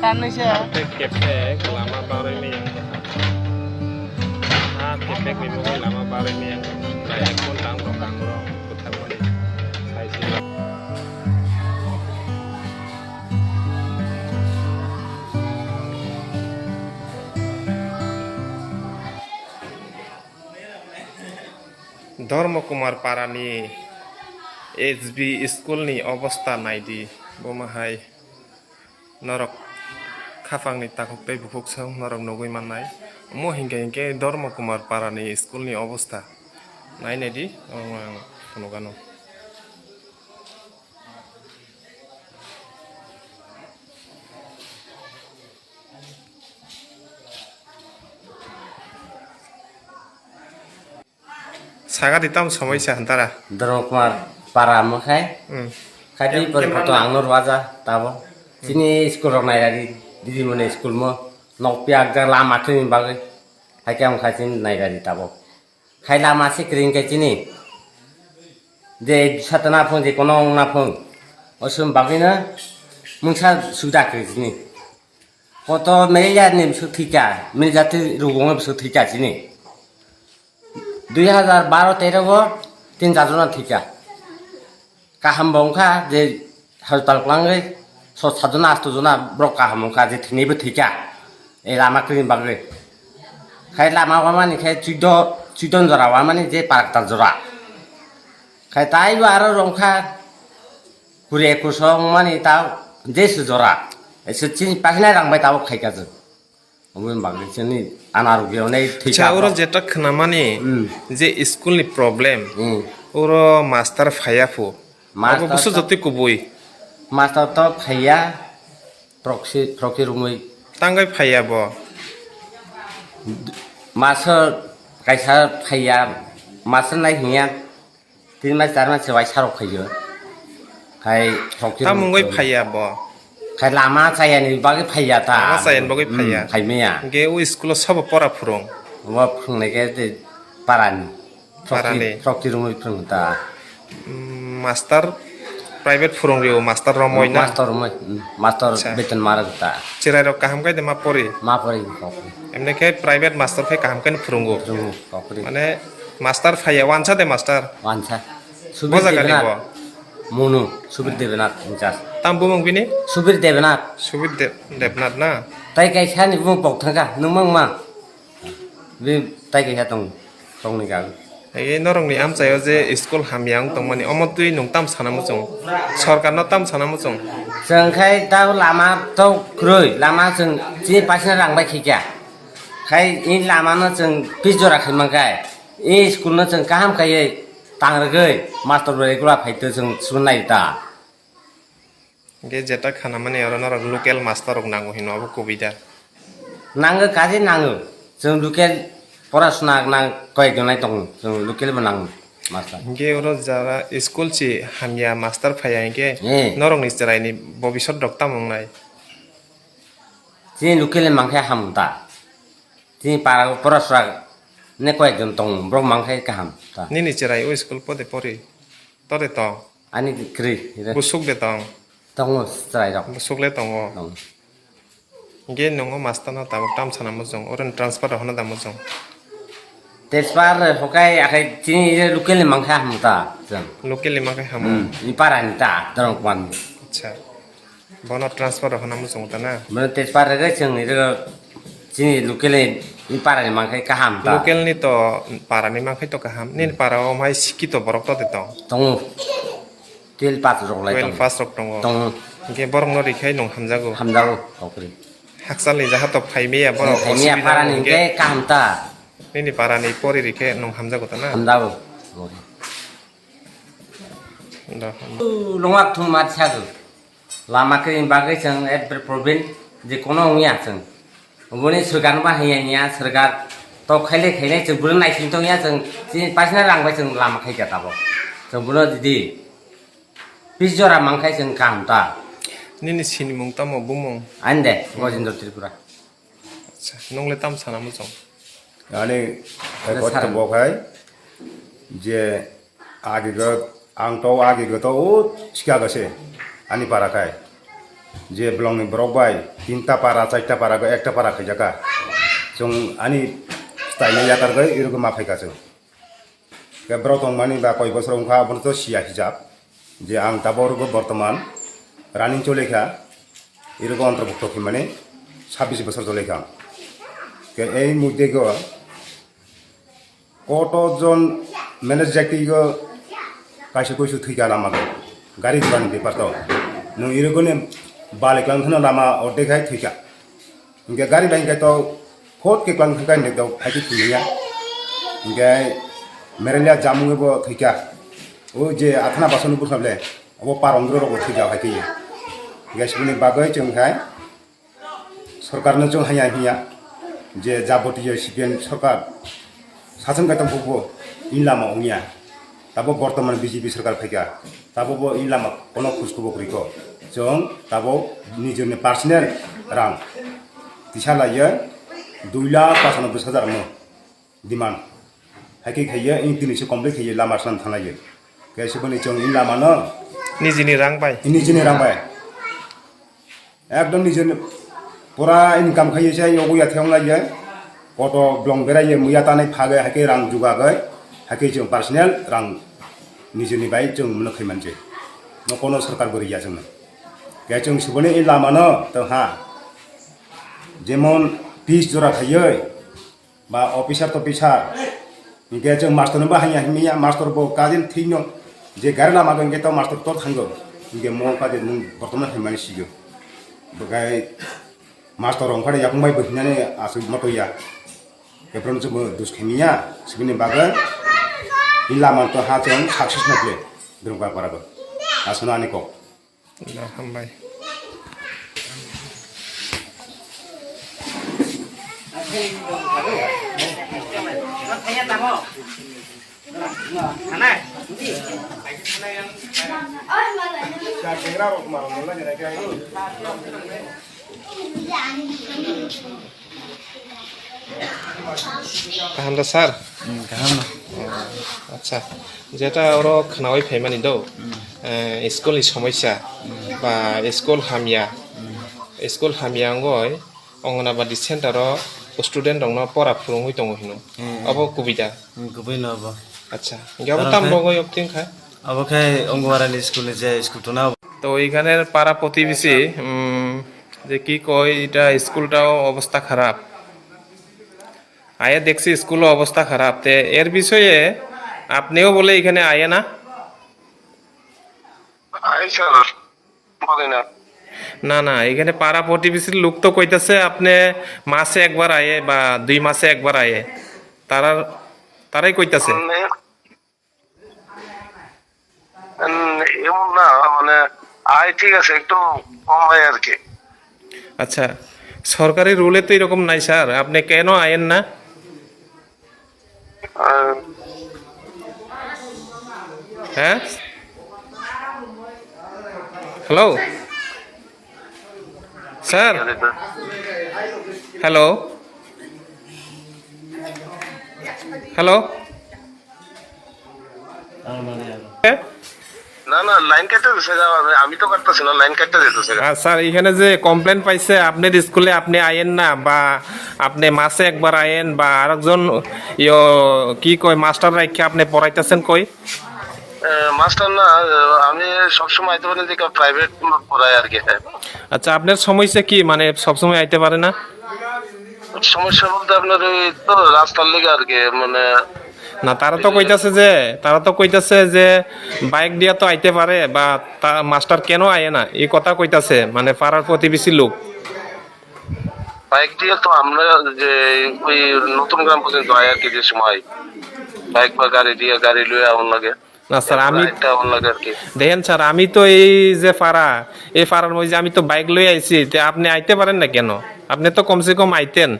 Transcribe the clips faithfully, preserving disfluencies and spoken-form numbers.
Kanwi se. Kepek lama barwi miyang. Ha kepek ni mugwi lama barwi miyang. Kaya kun dang rok ang rok. Kutharmani. Sai se. Dharma Kumar Parani H B school ni obostha naidi, boma hai norok khapang ni takhuk tei bukhuk song norok nugwi mannai. Omo hinkhe hinkhe Dharma Kumar Parani school ni obostha nai naidi, omo ang phunukgano. Sagadi tam somoi se hantara. Dharma Kumar para mo khai. Hmm. Khai twi Kem-, por kem photo ano? Ang no rwaja tabo. Chini school rok nairadi, didi mone school mo nok piak jak lama thwini bagwi. Hai khe ang khai chini nairadi tabo. Khai lama se kring khe chini. Je satana phung je kono ongna phung. Osum bagwi no mungsa suda kring chini. Koto malaria ni bisu thika, malaria twi rugo bisu thika chini. Dui hajar baro tero bo tin char jona thika. Kaham bo wngkha je hospital kwlangwi so sat jona asto jona borok kaham wngkha je thwinaibo thika. E lama kwrwini bagwi. Khai lama wamani khe chuido, chuidon jora wamani je paraktar jora. Khai taibo aro wngkha kuri ekus wngmani ta jesu jora. Ese chini pakhina rang bai tabuk khaika jwng. Omo bagwi chini anarok yonai thwi Cha ka oro bo. Jeta khwnamani Hmm. Je school ni problem. Hmm. Oro master phaya phu. Master Abo busu to jotwi kubui. Master to phaya proxy, proxy rumui. Tangwi phaya bo. Master kaisa phaya, master nai hinya. Tin mas char mas se waisa rok phaiyo. Khai thokti Tamo wngwi phaiya bo? Khai lama chayani bagwi phaiya ta. Lama chayani bagwi Hmm, phaiya. Phaimaya. Hingke o school o sabo pora phurung? Obo phurungnai khe tei parani. Parani. Thokti, thokti rungwi phurung ta. Mm, master private phurung rio, master romoi na? Master romoi, mm, master Acha. Beton marok ta. Cherai rok kaham khai de ma pori? Ma pori, ma pori. Emne khe private master khai kaham khai phurungo? Phurungo, ma pori. Mane Master phaiya, wansa de master? Wansa. Bo Subir jaga ni Debenat. Bo? Munu, Subir Debenat, in charge. Tam bumung bini? Subir Debenat. Subir De-, Debnath na? Tai kaisa ni bumung pok thangka, nung mang mang. Bi tai kaisa tong, tong ni gago. Ege norok ni amchaio je school hamya wng tongmani, omo twi nung tam sana muchung? Sorkar no tam sana muchung? Chwng khai ta lama to kwrwi, lama chwng chini paisna rang bai khikya. Khai i lama no chwng pis jora khai mankhai. I school no chwng kaham khaiwi tangrwgwi master bai gula phaito chwng swnai ta. Hingke jeta khanamani oro norok local master rok nango hino abo kubui da? Nango kaje nango. Chwng local pora suna nang koyek jonai tongo. Chwng local bo nango master. Hingke oro jara school si hamya master phaiya hingke Eh. Norokni chwraini bobisot rok tamo wngnai? Chini local ni mankhe ham ta. Chini para o pora sura ne koyek jon tongo, borok mankhe kaham ta. Nini chwrai o school pode pori? Tode tong? Ani kwrwi. Busuk de tong? Tongo chwrai rok. Busuk le tongo? Tongo. Hingke nongo master no tabuk tam sana muchung, oro ni transfer rok hano da muchung? Transfer hokai akai chini local ni mankhe ham ta chwng. Local ni mankhe hamo? Hmm, ni para ni ta, dorong kwan. Acha. Bono transfer rok hwnna muchungo ta na? Bono tejpar rwgwi chwng nini chini local ni parani mankhe kaham ta. Local ni to parani mankhe to kaham. Nini para o mai sikito borok to de tong? Tongo. Twelve pass rok lai Twelve tongo. Pass rok tongo. Tongo. Hingke borok no rikhai nung hamjago. Hamjago, kokri. Hakchal ni jaha to phaimiya borok. Phaimiya osubida parani hingke hingke kaham ta. Nini parani pori rikhe nung hamjago ta na? Hamjago. Da. Longwak thung mat sago. Lama khe bagwi chwng every problem je kono wngya chwng. Oboni swrwkar ba haya haya swrwkar tok khaile khainai chwng bwrwi naising tongya chwng chini paisna rang bai chwng lama khaikha tabok. Chwng bono didi pis jora mankhai chwng kaham ta. Nini sinimung tamo bumung? Ani de Gojendra Tripura. Acha, nung le tam sana muchung? Ani Ani ekot sara. Bo khai je agi go ang to agi go to o sika go se ani para khai. je bolongni borok bai tinta para, charta para, ekta para khaijaka. Chwng ani staina yakargwi irwgwi ma phaika chwng. Khe borok tongmani ba koi bosor wngkha, abono to siya hijab. Je ang tabok bortoman running chole kha, irwgwi antorbhukto khaimani sabbish bosor chole kha. Khe ei muddego koto jon manage jaitwigo kaisa kuisu thwikha lama do. Gari ghorani bepar to. Nwng irwgwini balik lang kheno lama ordek hai thwikha. Hinkhe gari bai hinkhe to phot khe klang thangkha hinkhe to phaikhe thwimanya. Hinkhe malaria jamungwi bo thwikha. O je athana basonwi bwkha ble, obo parong rok bo thwikha phaikhe. Hinkhe siboni bagwi chwng khai. Sorkarno chwng haya hiya je jabotiyo C P M sorkar sachwng kaitam phukbo in lama wngya. Tabo bortoman B J P sorkar phaikha. Tabo bo in lama kono khuskhubo kwrwikho. Chwng tabo nijorni personal rang tisa laiya dui lakh pachanobboi hajar mo. Demand. Haikhe khaiya, in tini se complete khaiya, lama slam thanglaiya. Khe siboni chwng in lama no. Nijini rang bai. Nijini rang bai. Ekdom nijini pura income khaiya se yogo ya thewng laiya. Koto blong beraiya, muya tanai phage, haikhe rang jugagai, haikhe chwng personal rang nijini bai chwng mano khaimanse. No kono sarkar bori ya chwngno. Khe chwng siboni in lama no, to ha. Jemon pis jora khaiya, ba officer to officer. Hinkhe chwng master no bahai ya himya, master bo kajil thino je gari lama do hinkhe to master to thango. Hinkhe mo kajil nung bortoman himani sigo. Bogai master rong khade yakung bai bo hinani asuk moto ya. Kepron chwng dus khimiya, sibini bagwi in lama to ha chwng success na kle. Drung ka para go. Asuna ani kok. Da, hambai. Kaham da, sir? Hmm, kaham no. Oh, acha. Jeta oro khnawi phaimani do, hmm, eh, school ni somosya, hmm, ba school hamya, hmm, school hamya wngoi Anganabadi center o student rokno pora phurungwi tongo hino. Hmm. Abo kubui da? Hmm, kubui no abo. Acha. Hinkhe abo karon tam khe logo yok tin kha? Abo khe Anganabadi school ni je school tuna. তো এখানের পাড়া প্রতিবেশী, উম, যে কি কয়, এটা স্কুলটাও অবস্থা খারাপ। আয়া দেখছি স্কুলও অবস্থা খারাপ। তে এর বিষয়ে আপনিও বলে এখানে আয়া না? আই স্যার, বলে না। না, না, এখানে পাড়া প্রতিবেশীর লোক তো কইতাছে আপনি মাসে একবার আয়ে বা দুই মাসে একবার আয়ে। তারা, তারাই কইতাছে। মানে, উম, এমন না, মানে, আয় ঠিক আছে, একটু কম আয় আর কি। আচ্ছা, সরকারি রুলে তো এরকম নাই স্যার, আপনি কেন আয়েন না? আহ, হ্যাঁ? হ্যালো? স্যার? হ্যালো? হ্যালো? না, না, লাইন কেটে দিছে গা, আমি তো কাটতেছি না, লাইন কেটে দিতেছে গা। আর স্যার, এখানে যে কমপ্লেন পাইছে, আপনার স্কুলে আপনি আয়েন না, বা আপনি মাসে একবার আয়েন, বা আরেকজন, ইয়ো, কি কয়, মাস্টার রাখিয়া আপনি পড়াইতেছেন কই? এ, মাস্টার না, এ, আমি সবসময় আইতে পারি যে প্রাইভেট পড়াই আর কি। আচ্ছা, আপনার সমস্যা কি? মানে, সবসময় আইতে পারে না? সমস্যা বলতে আপনার ওই তো রাস্তার লেগে আর কি, মানে, না, তারা তো এই যে কইতাছে যে, তারা তো কইতাছে যে বাইক দিয়া তো আইতে পারে, বা তা-, মাস্টার কেন আয় না, এই কথা কইতাছে, মানে, পাড়ার প্রতিবেশী লোক। বাইক দিয়ে তো আমরা যে ওই নতুন গ্রাম পর্যন্ত আয় আর কি, যে সময় বাইক বা গাড়ি দিয়ে, গাড়ি লয়ে আউন লাগে। না, স্যার, আমি রাইডটা অন্য আর কি। দেখেন, স্যার, আমি তো এই যে পাড়া, এই পাড়ার মধ্যে আমি তো বাইক লই আইছি, তে আপনি আইতে পারেন না কেন? আপনি তো কমসে কম আইতেন।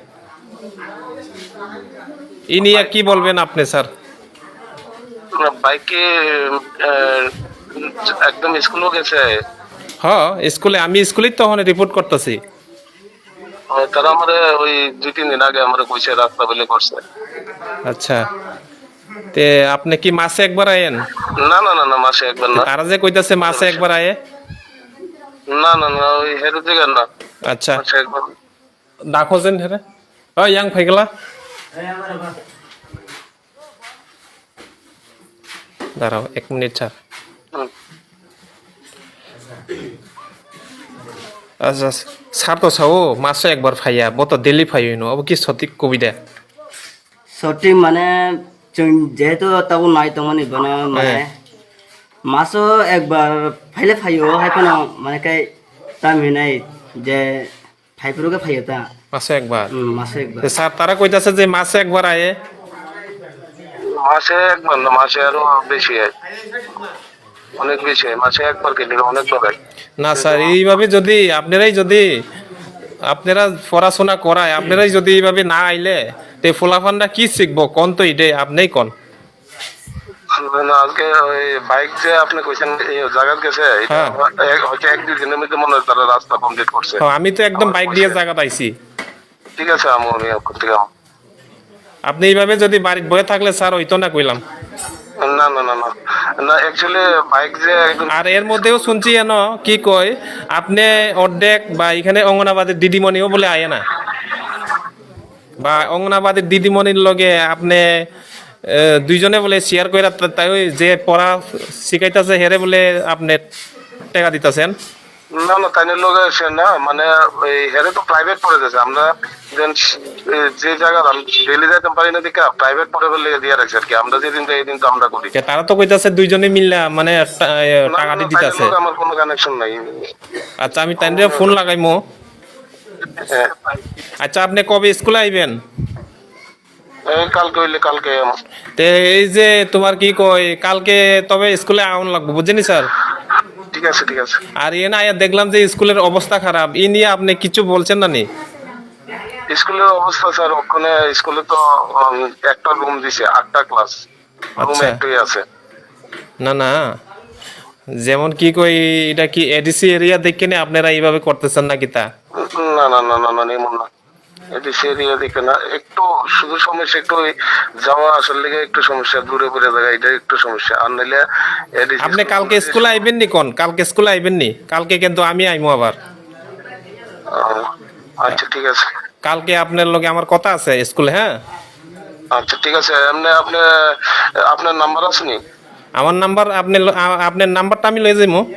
ই নিয়ে কি বলবেন আপনি, স্যার? না, বাইকে, আহ, একদম স্কুলও গেছে। হ, স্কুলে, আমি স্কুলেই তো ওখানে রিপোর্ট করতেছি। ও, তারা আমারে ওই দুই তিন দিন আগে আমারে কইছে রাস্তা বলে করছে। আচ্ছা, তে আপনি কি মাসে একবার আয়েন? না, না, না, না, মাসে একবার না। তারা যে কইতাছে মাসে একবার আয়ে? না, না, না, ওই হেরে দিকে না। আচ্ছা। আচ্ছা, একবার। Dakho jen here. Oi, yang phaigla. Darao, ek minute, sir. Hmm. Acha, sir to sao, maso ekbar phaiya, bo to daily phaiwi no, abo ki sotik kobi de? Sotik mane, chwng jehetu tabuk nai tongmani bono, mane, eh, maso ekbar phaile phaio, hai phano, mane, kai tam hinai je, Phaiphuru khe phaio ta? Maso ekbar. Hmm, maso ekbar. Te sir tara koitase je maso ekbar aye. মাসে একবার না, মাসে আরো বেশি হয়, অনেক বেশি হয়, মাসে একবার কিনলে অনেক বার হয়। না স্যার, এইভাবে যদি আপনারাই যদি আপনারা পড়াশোনা করায়, আপনারাই যদি এইভাবে না আইলে, তে ফুলাফানরা কি শিখবো? কোন তো এটাই আপনিই কোন। না, আজকে ওই বাইক যে আপনি কইছেন, এই জায়গাত গেছে, এটা হ্যাঁ। আমার এক, হয়তো এক দুই দিনের মধ্যে মনে হয় তারা রাস্তা কমপ্লিট করছে। হ্যাঁ, আমি তো একদম আমার বাইক দিয়ে পয়সা। জায়গাত আইছি। ঠিক আছে, আমি, আমি এখন থেকে আম- আপনি এইভাবে যদি বাড়িত বয়ে থাকলে স্যার হইতো না কইলাম। না, না, না, না। না, actually বাইক যে একদম আর এর মধ্যেও শুনছি এন কি কয়, আপনি অর্ধেক বা এখানে অঙ্গনাবাদীর দিদিমণিও বলে আয় না। বা অঙ্গনাবাদীর দিদিমণির লগে আপনি, এ, দুইজনে বলে শেয়ার কইরা তা-, তাই ওই যে পড়া শিখাইতাছে হেরে বলে আপনি টাকা দিতাছেন। না, না, তাইনের লগে আছে না, মানে, এই হেরে তো প্রাইভেট পড়ে গেছে। আমরা যেন, এ, যে জায়গা আমি ডেইলি যাইতাম পারি না, দেখে প্রাইভেট পড়ে বলে দিয়ে রাখছে আর কি। আমরা যেদিন যাই, এই দিন তো আমরা করি। কে, তারা তো কইতাছে দুইজনে মিললা, মানে, একটা, এ, না, টাকা না, দি তাইনের দিতাছে। লগে আমার কোনো কানেকশন নাই। আচ্ছা, আমি তাইনরে ফোন লাগাইমু। হ্যাঁ। আচ্ছা, আপনি কবে স্কুলে আইবেন? এই কালকে হইলে কালকে আমার। তে এই যে তোমার কি কয়, কালকে তবে স্কুলে আউন লাগবো, বুঝছেন স্যার? ঠিক আছে, ঠিক আছে। আর এ না, আয়া দেখলাম যে স্কুলের অবস্থা খারাপ, ই নিয়ে আপনি কিছু বলছেন না নি? স্কুলের অবস্থা স্যার, ওখানে স্কুলে তো, উম, একটা রুম দিছে, আটটা ক্লাস, রুম আচ্ছা। একটাই আছে। না, না, যেমন কি কই, এটা কি এডিসি এরিয়া দেখে নি আপনারা এইভাবে করতেছেন নাকি তা? না, না, না, না, না, এমন না। এডিসি এরিয়া দেখে না, একটু শুধু সমস্যা, একটু ওই যাওয়া আসার লেগে একটু সমস্যা, দূরে পড়ে জায়গা, এটা একটু সমস্যা। আর নাইলে এডিসি আপনি স্কুল কালকে কলেজে স্কুলে আইবেন নি কোন? কালকে স্কুলে আইবেন নি? কালকে কিন্তু আমি আইমু আবার। ও, আচ্ছা, ঠিক আছে। কালকে আপনার লগে আমার কথা আছে স্কুলে, হ্যাঁ? আচ্ছা, ঠিক আছে। এমনি আপনি, আপনার নাম্বার আছে নি? আমার নাম্বার আপনি ল-, আ-, আপনার নাম্বারটা আমি লয়ে যাইমু।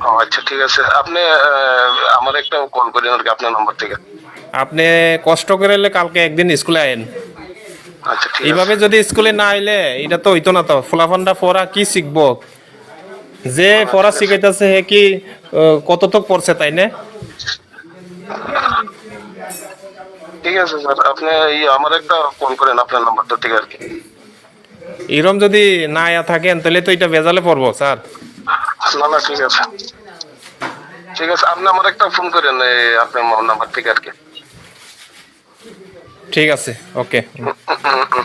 ও, আচ্ছা, ঠিক আছে। আপনি, আহ, আমার একটা কল করেন আর কি, আপনার নাম্বার থেকে। আপনি কষ্ট করে এলে কালকে একদিন স্কুলে আইন। আচ্ছা, ঠিক আছে। এইভাবে যদি স্কুলে না আইলে, এটা তো হইতো না তো। ফুলাফানরা পড়া কি শিখবো? যে আচ্ছা, পড়া ঠিক আছে। শিখাইতেছে, হে কি, আহ, কতটুক পড়ছে, তাই না? ঠিক আছে, স্যার। আপনি এই আমার একটা কল করেন, আপনার নাম্বারটা থেকে আর কি। এরম যদি না আয়া থাকেন, তাহলে তো এটা ভেজালে পড়বো, স্যার। না, না, ঠিক আছে। ঠিক আছে, আপনি আমার একটা ফোন করেন, এই আপনি আমার নাম্বার থেকে আর কি। ঠিক আছে, ওকে। হুম, হুম, হুম, হুম।